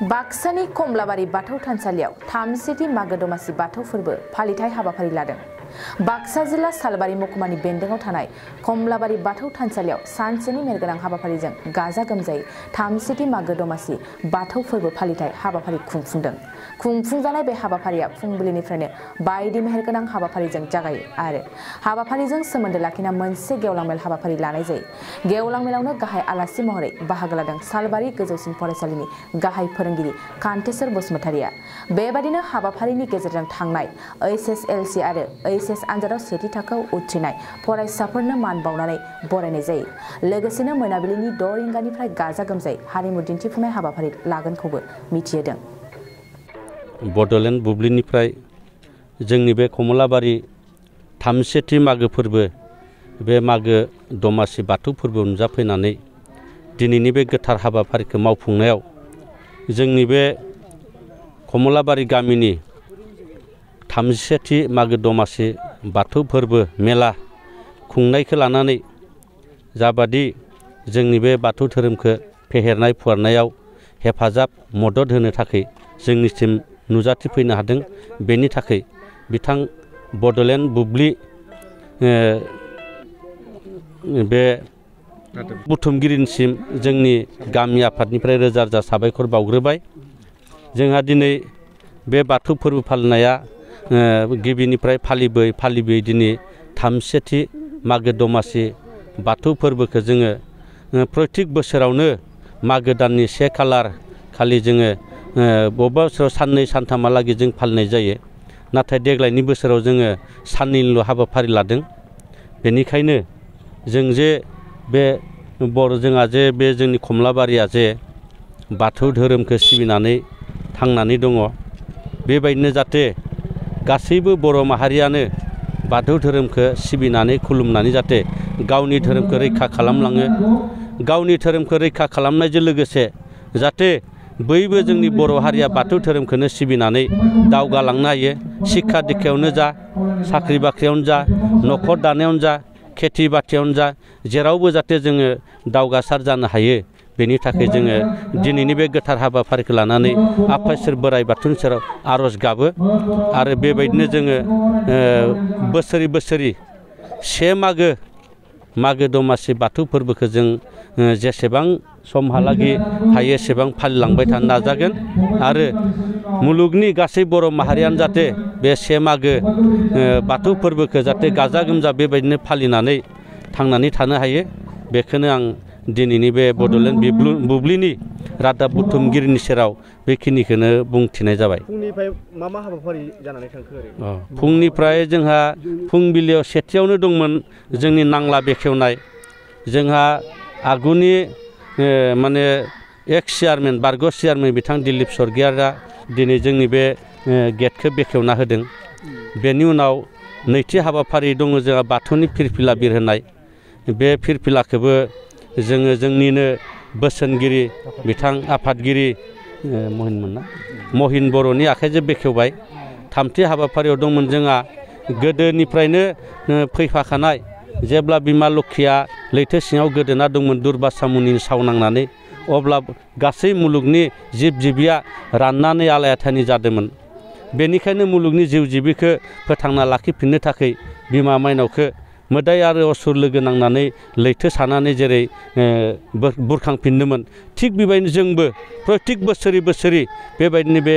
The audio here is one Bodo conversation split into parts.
बाक्सानि कमलाबारि बाथौ थानसालियाव 30थि मागो दमासि बाथौ फोरबो फालिथाय हाबाफारि लादों। बाक्सा जिल्ला सालबारि महकुमानि बेन्दोंआव थानाय कमलाबारि बाथौ थानसालियाव सानसेनि मेलगोनां हाबाफारिजों गाजा गोमजायै 30थि मागो दमासि बाथौ फोरबो फालिथाय हाबाफारि खुंफुंदों। खुंफुंजानाय बे हाबाफारिया फुंबिलिनिफ्रायनो बायदि मेहेरगोनां हाबाफारिजों जागायो आरो हाबाफारिजों सोमोन्दो लाखिना मोनसे गेवलां मेल हाबाफारि लानाय जायो। गेवलां मेलावनो गाहाय आलासि महरै बाहागो लादों सालबारि गोजौसिन फरायसालिनि गाहाय फोरोंगिरि कान्तेश्वर बसुमतारिया। बेबादिनो हाबाफारिनि गेजेरजों थांनाय HSLC आरो HS आनजादाव सेथि थाखोआव उथ्रिनाय फरायसाफोरनो मान बावनानै बरायनाय जायो। लोगोसेनो मोनाबिलिनि 6 रिंगानिफ्राय गाजा गोमजायै हारिमु दिन्थिफुंनाय हाबाफारि लागोनखौबो मिथिहोदों। बड'लेण्ड बुब्लिनिफ्राय जोंनि बे कमलाबारि 30थि मागो फोरबो बे मागो दमासि बाथौ फोरबो नुजाफैनानै दिनैनि बे गोथार हाबाफारिखौ मावफुंनायाव जोंनि बे कमलाबारि गामिनि 30थि मागो दमासि बाथौ फोरबो मेला खुंनायखौ लानानै जाबादि जोंनि बे बाथौ धोरोमखौ फेहेरनाय फुवारनायाव हेफाजाब मदद होनो थाखाय जोंनिसिम नुजाथिफैनो हादों। बेनि थाखाय बिथां बड'लेण्ड बुब्लि बे बुथुमगिरिनिसिम जोंनि गामि आफादनिफ्राय रोजा रोजा साबायखर बावग्रोबाय। जोंहा दिनै बे बाथौ फोरबो फालिनाया गिबिनिफ्राय फालिबोयै दिनै 30थि मागो दमासि बाथौ फोरबोखौ जोङो प्रत्येक बोसोरावनो मागो दाननि 1 खालार खालि जोङो बबेबा बोसोराव साननै सानथामहालागै जों फालिनाय जायो। नाथाय देग्लायनि बोसोराव जोङो साननैल' हाबाफारि लादों। बेनिखायनो जों जे बे जोंहा जे बे जोंनि कमलाबारिया जे बाथौ धोरोमखौ सिबिनानै थांनानै दङ, बेबायदिनो जाहाथे गासैबो बर' माहारियानो बाथौ धोरोमखौ सिबिनानै खुलुमनानै जाहाथे गावनि धोरोमखौ रैखा खालामलाङो। गावनि धोरोमखौ रैखा खालामनायजों लोगोसे जाहाथे बयबो जोंनि बर' हारिया बाथौ धोरोमखौनो सिबिनानै दावगालांनो हायो। शिक्षा दिक्षायावनो जा, साख्रि बाख्रियावनो जा, न'खर दानायावनो जा, खेथि बाथियावनो जा, जेरावबो जाहाथे जोङो दावगासार जानो हायो। बेनि थाखाय जोङो दिनैनि बे गोथार हाबाफारिखौ लानानै आफा इसोर बोराइ बाथौनि सेराव आर'ज गाबो आरो बेबायदिनो जोङो बोसोरै 1 मागो दमासि बाथौ फोरबोखौ जों जेसेबां समहालागै हायो एसेबां फालिलांबाय थानो नाजागोन आरो मुलुगनि गासै बर' माहारियानो जाहाथे बे 1 मागो बाथौ फोरबोखौ जाहाथे गाजा गोमजा बेबायदिनो फालिनानै थांनानै थानो हायो। बेखौनो आं दिनैनि बे बड'लेण्ड बुब्लिनि रादाब बुथुमगिरिनि सेराव बेखिनिखौनो बुंथिनाय जाबाय। फुंनिफ्राय मा हाबाफारि जानानै थांखो ओरैनो? फुंनिफ्राय जोंहा फुंबिलियाव सेथियावनो दंमोन जोंनि नांला बेखेवनाय। जोंहा आगुनि माने एक्स चेयारमेन बारग' चेयारमेन बिथां दिलीप स्वर्गियारिया दिनै जोंनि बे गेटखौ बेखेवना होदों। बेनि उनाव नैथि हाबाफारि दङ जोंहा बाथौनि फिरफिला बिरहोनाय। बे फिरफिलाखौबो जोङो जोंनिनो बोसोनगिरि बिथां आफादगिरि महिन बर'नि आखाइजों बेखेवबाय। थामथि हाबाफारियाव दंमोन जोंहा गोदोनिफ्रायनो फैफाखानाय जेब्ला बिमा लोखिया लैथो सिङाव गोदोना दंमोन दुर्बासा मुनिनि साव नांनानै, अब्ला गासै मुलुगनि जिब जिबिया राननानै आलायाथानि जादोंमोन। बेनिखायनो मुलुगनि जिउ जिबिखौ फोथांना लाखिफिननो थाखाय बिमा माइनावखौ मोदाय आरो असुर लोगो नांनानै लैथो सानानै जेरै बुरखांफिनदोंमोन, थिग बेबायदिनो जोंबो प्रत्येक बोसोरै बेबायदिनो बे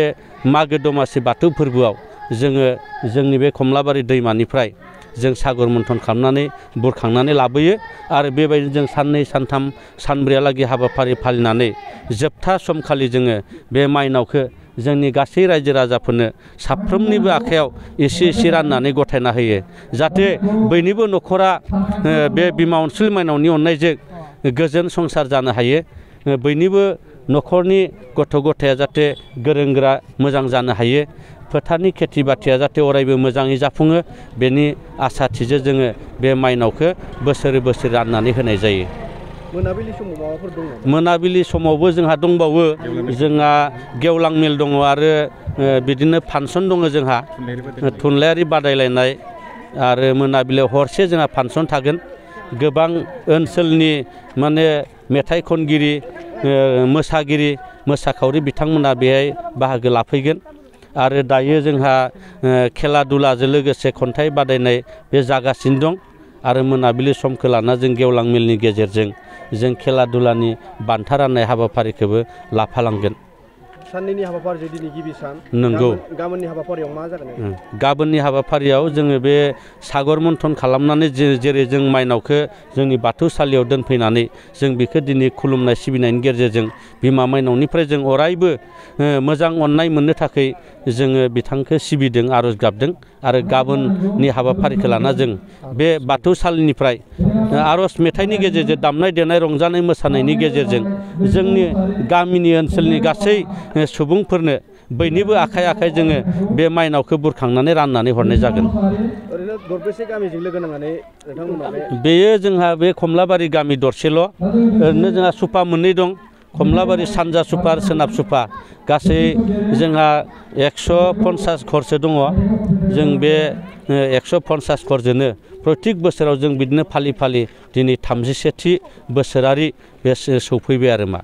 मागो दमासि बाथौ फोरबोआव जोङो जोंनि बे कमलाबारि दैमानिफ्राय जों सागर मन्थन खालामनानै बुरखांनानै लाबोयो आरो बेबायदिनो जों साननै सानथाम सानब्रैहालागै हाबाफारि फालिनानै जोबथा समखालि जोङो बे माइनावखौ जोंनि गासै रायजो राजाफोरनो साफ्रोमनिबो आखायाव एसे राननानै गथायना होयो। जाहाथे बयनिबो न'खरा बे बिमा अनसुलि माइनावनि अननायजों गोजोन संसार जानो हायो। बयनिबो न'खरनि गथ' गथाया जाहाथे गोरों गोरा मोजां जानो हायो। फोथारनि खेथि बाथिया जाहाथे अरायबो मोजाङै जाफुङो। बेनि आसाथिजों जोङो बे माइनावखौ बोसोरै राननानै होनाय जायो। मोनाबिलि समाव माबाफोर दङ? मोनाबिलि समावबो जोंहा दंबावो। जोंहा गेवलां मेल दङ आरो बिदिनो फांसन दङ जोंहा थुनलाइयारि बादायलायनाय आरो मोनाबिलियाव हरसे जोंहा फांसन थागोन। गोबां ओनसोलनि माने मेथाइ खनगिरि मोसागिरि मोसाखावरि बिथांमोना बेहाय बाहागो लाफैगोन आरो दायो जोंहा खेला दुलाजों लोगोसे खन्थाइ बादायनाय बे जागासिनो दं आरो मोनाबिलि समखौ लाना जों गेवलां मेलनि गेजेरजों जों खेला दुलानि बान्था राननाय हाबाफारिखौबो लाफालांगोन। साननैनि हाबाफारि दिनै गिबि सान नंगौ। गाबोननि हाबाफारियाव मा जागोन? गाबोननि हाबाफारियाव जोङो बे सागर मन्थन खालामनानै जेरै जों माइनावखौ जोंनि बाथौसालियाव दोनफैनानै जों बेखौ दिनै खुलुमनाय सिबिनायनि गेजेरजों बिमा माइनावनिफ्राय जों अरायबो मोजां अननाय मोननो थाखाय जोङो बिथांखौ सिबिदों आर'ज गाबदों आरो गाबोननि हाबाफारिखौ लाना जों बे बाथौसालिनिफ्राय आर'ज मेथाइनि गेजेरजों दामनाय देनाय रंजानाय मोसानायनि गेजेरजों जोंनि गामिनि ओनसोलनि गासै सुबुंफोरनो बयनिबो आखाइ आखाइ जोङो बे माइनावखौ बुरखांनानै राननानै हरनाय जागोन। ओरैनो दरबेसे गामिजों लोगो नांनानै नोंथांमोना? बेयो जोंहा बे खमलाबारि गामि दरसेल'। ओरैनो जोंहा सुपा मोननै दं, खमलाबारि सानजा सुपा आरो सोनाब सुपा। गासै जोंहा 150 घरसो दङ। जों बे 150 घरजोंनो प्रत्येक बोसोराव जों बिदिनो फालि फालि दिनै 33थि बोसोरारि बे सौफैबाय आरो मा।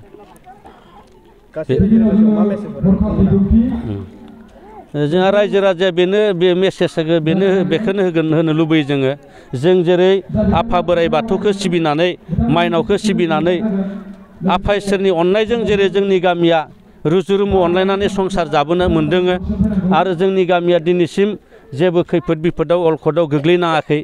जोंहा रायजो राजाया बेनो बे मेसेजखौ बेखौनो होनो लुबैयो जोङो। जों जेरै आफा बोराइ बाथौखौ सिबिनानै माइनावखौ सिबिनानै आफा इसोरनि अननायजों जेरै जोंनि गामिया रुजु रुमु अनलायनानै संसार जाबोनो मोनदों आरो जोंनि गामिया दिनैसिम जेबो खैफोद बिफोदाव अलखदाव गोग्लैनाङाखै।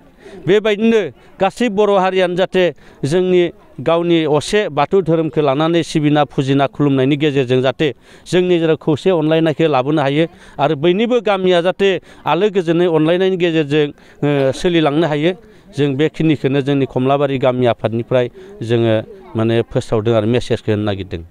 बेबायदिनो गासै बर' हारियानो जाहाथे जोंनि गावनि असे बाथौ धोरोमखौ लानानै सिबिना फुजिना खुलुमनायनि गेजेरजों जाहाथे जोंनि गेजेराव खौसे अनलायनायखौ लाबोनो हायो आरो बयनिबो गामिया जाहाथे आलो गोजोनै अनलायनायनि गेजेरजों सोलिलांनो हायो। जों बेखिनिखौनो जोंनि खमलाबारि गामि आफादनिफ्राय जोङो फोसावदों आरो मेसेजखौ होनो नागिरदों।